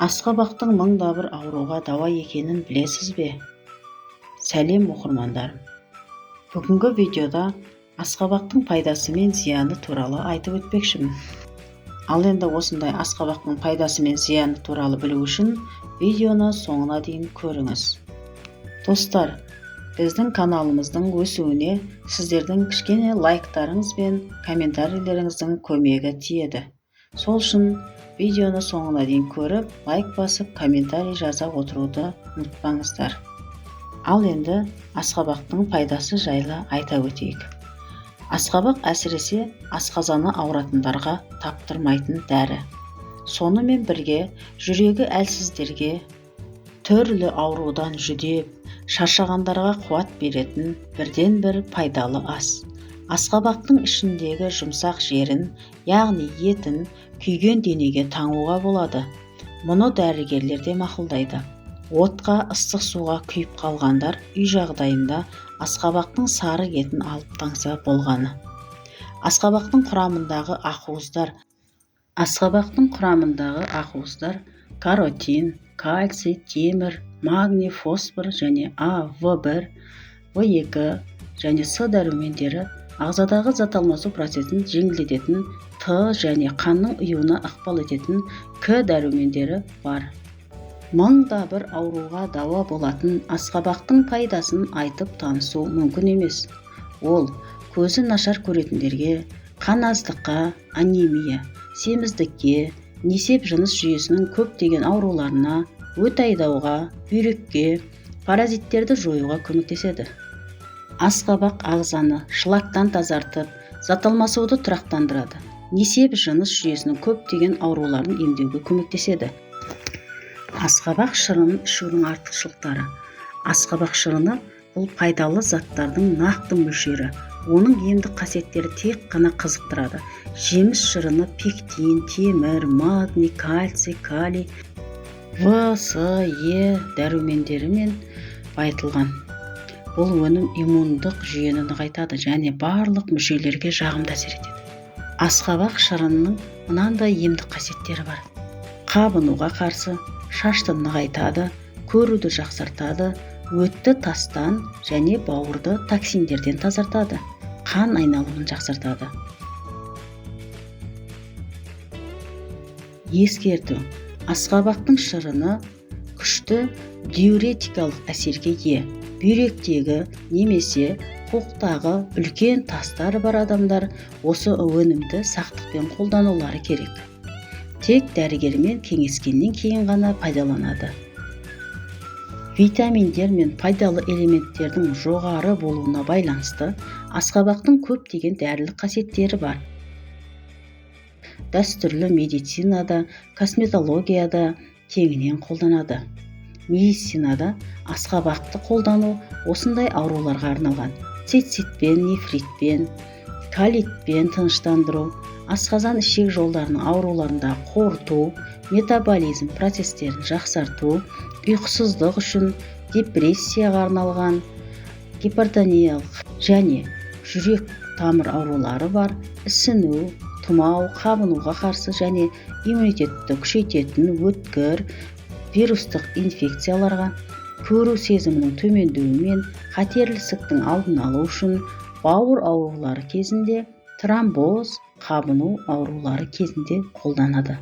Асқабақтың мың да бір ауруға дауа екенін білесіз бе? Сәлем, оқырмандарым! Бүгінгі видеода асқабақтың пайдасы мен зияны туралы айтып өтпекшімін. Ал енді осындай асқабақтың пайдасы мен зияны туралы білу үшін видеоны соңына дейін көріңіз. Достар, біздің каналымыздың өсуіне сіздердің кішкене лайктарыңыз бен комментарийлеріңіздің көмегі тиеді. Сол үшін видеоны соңына дейін көріп, лайк басып, комментарий жаза отыруды ұмытпаңыздар. Ал енді асқабақтың пайдасы жайлы айта өтейік. Асқабақ әсіресе асқазаны ауыратындарға таптырмайтын дәрі. Сонымен бірге жүрегі әлсіздерге, түрлі аурудан жүдеп, шаршағандарға қуат беретін бірден-бір пайдалы ас. Асқабақтың ішіндегі жұмсақ жерін, яғни етін күйген денеге таңуға болады. Мұны дәрігерлер де мақұлдайды. Отқа, ыстық суға күйіп қалғандар үй жағдайында асқабақтың сары етін алып таңса болғаны. Асқабақтың құрамындағы ақуыздар. Асқабақтың құрамындағы ақуыздар каротин, кальций, темір, магний, фосфор және А, В1, В2 және С дәрумендері ағзадағы зат алмасу процесін жеңілдететін Т және қанның ұюына ықпал ететін К дәрумендері бар. Мың да бір ауруға дауа болатын асқабақтың пайдасын айтып танысу мүмкін емес. Ол көзі нашар көретіндерге, қан аздыққа, анемия, семіздікке, несеп жыныс жүйесінің көптеген ауруларына, өт айдауға, бүйрекке, паразиттерді жоюға көмектеседі. Асқабақ ағзаны шлактан тазартып, зат алмасуды тұрақтандырады. Несеп жыныс жүйесінің көптеген ауруларын емдеуге көмектеседі. Асқабақ шырынын ішудің артықшылықтары. Асқабақ шырыны бұл пайдалы заттардың нақты мөлшері. Оның емдік қасиеттері тек қана қызықтырады. Жеміс шырыны пектин, темір, магний, кальций, калий, В, С, Е дәрумендерімен байытылған. Бұл өнім иммундық жүйені нығайтады және барлық мүшелерге жағымды әсер етеді. Асқабақ шырынының мынандай емдік қасиеттері бар. Қабынуға қарсы, шашты нығайтады, көруді жақсартады, өтті тастан және бауырды токсиндерден тазартады, қан айналымын жақсартады. Ескерту: асқабақтың шырыны күшті диуретикалық әсерге ие. Бүйректегі немесе қуықтағы үлкен тастар бар адамдар осы өнімді сақтықпен қолданулары керек. Тек дәрігермен кеңескеннен кейін ғана пайдаланады. Витаминдер мен пайдалы элементтердің жоғары болуына байланысты асқабақтың көптеген дәрілік қасиеттері бар. Дәстүрлі медицинада, косметологияда кеңінен қолданады. Медицинада асқабақты қолдану осындай ауруларға арналған. Циститпен, нефритпен, колитпен тыныштандыру, асқазан ішек жолдарының ауруларында қорыту, метаболизм процестерін жақсарту, ұйқысыздық үшін, депрессияға арналған, гипертониялық және жүрек тамыр аурулары бар, ісіну, тұмау, қабынуға қарсы және иммунитетті күшейтетін өткір вирустық инфекцияларға, көру сезімінің төмендеуі мен қатерлі ісіктің алдын алу үшін, бауыр аурулары кезінде, тромбоз, қабыну аурулары кезінде қолданады.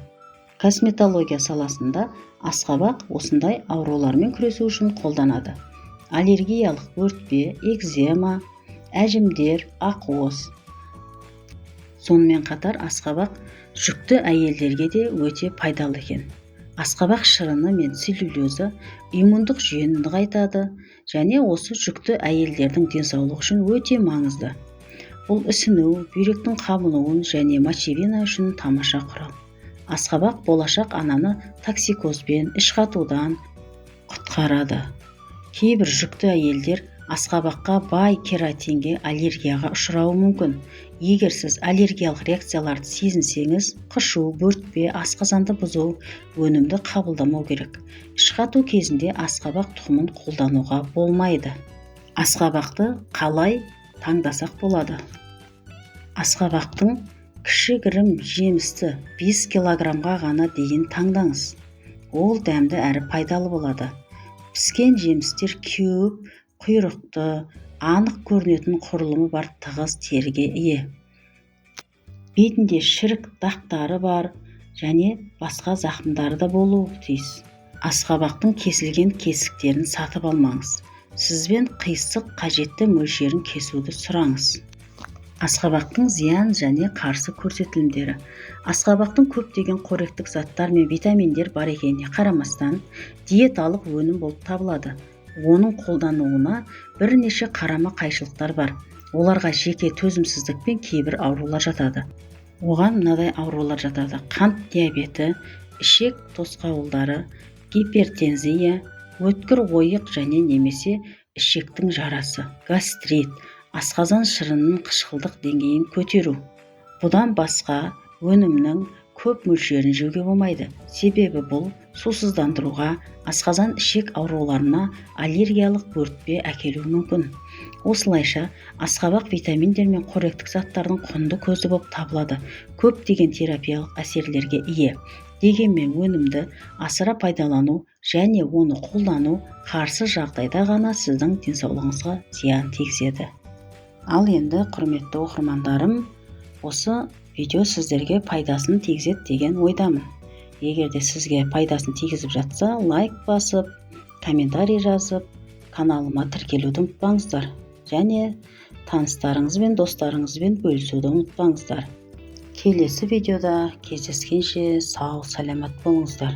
Косметология саласында асқабақ осындай аурулармен күресу үшін қолданады. Аллергиялық бөртпе, экзема, әжімдер, ақуыз. Сонымен қатар асқабақ жүкті әйелдерге де өте пайдалы екен. Асқабақ шырыны мен целлюлозы иммундық жүйені нығайтады және осы жүкті әйелдердің денсаулығы үшін өте маңызды. Бұл ісіну, бүйректің қабынуын және мочевина үшін тамаша құрал. Асқабақ болашақ ананы токсикозбен, іш қатудан құтқарады. Кейбір жүкті әйелдер асқабаққа бай кератинге аллергияға ұшырауы мүмкін. Егер сіз аллергиялық реакцияларды сезінсеңіз, қышу, бөртпе, асқазанды бұзу, өнімді қабылдамау керек. Іш қату кезінде асқабақ тұқымын қолдануға болмайды. Асқабақты қалай таңдасақ болады? Асқабақтың кішігірім жемісті 5 килограммға ғана дейін таңдаңыз. Ол дәмді әрі пайдалы болады. Піскен жемістер кеуіп, құйрықты, анық көрінетін құрылымы бар тығыз теріге ие. Бетінде шірік дақтары бар және басқа зақымдары да болуы тиіс. Асқабақтың кесілген кесіктерін сатып алмаңыз. Сізбен қисық қажетті мөлшерін кесуді сұраңыз. Асқабақтың зиян және қарсы көрсетілімдері. Асқабақтың көптеген қоректік заттар мен витаминдер бар екеніне қарамастан, диеталық өнім болып табылады. Оның қолдануына бірнеше қарама-қайшылықтар бар. Оларға жеке төзімсіздік пен кейбір аурулар жатады. Оған мынадай аурулар жатады: қант диабеті, ішек тосқауылдары, гипертензия, өткір ойық және немесе ішектің жарасы, гастрит, асқазан шырынының қышқылдық деңгейін көтеру. Бұдан басқа өнімнің көп мөлшерін жеуге болмайды, себебі бұл сусыздандыруға, асқазан ішек ауруларына, аллергиялық бөртпе әкелуі мүмкін. Осылайша, асқабақ витаминдер мен қоректік заттардың құнды көзі болып табылады, көптеген терапиялық әсерлерге ие. Дегенмен өнімді асыра пайдалану және оны қолдану қарсы жағдайда ғана сіздің денсаулығыңызға зиян тигізеді. Ал енді, құрметті оқырмандарым, осы видео сіздерге пайдасын тигізеді деген ойдамын. Егер де сізге пайдасын тигізіп жатса, лайк басып, комментарий жазып, каналыма тіркелуді ұмытпаңыздар және таныстарыңызбен, достарыңызбен бөлісуді ұмытпаңыздар. Келесі видеода кездескенше сау саламат болыңыздар.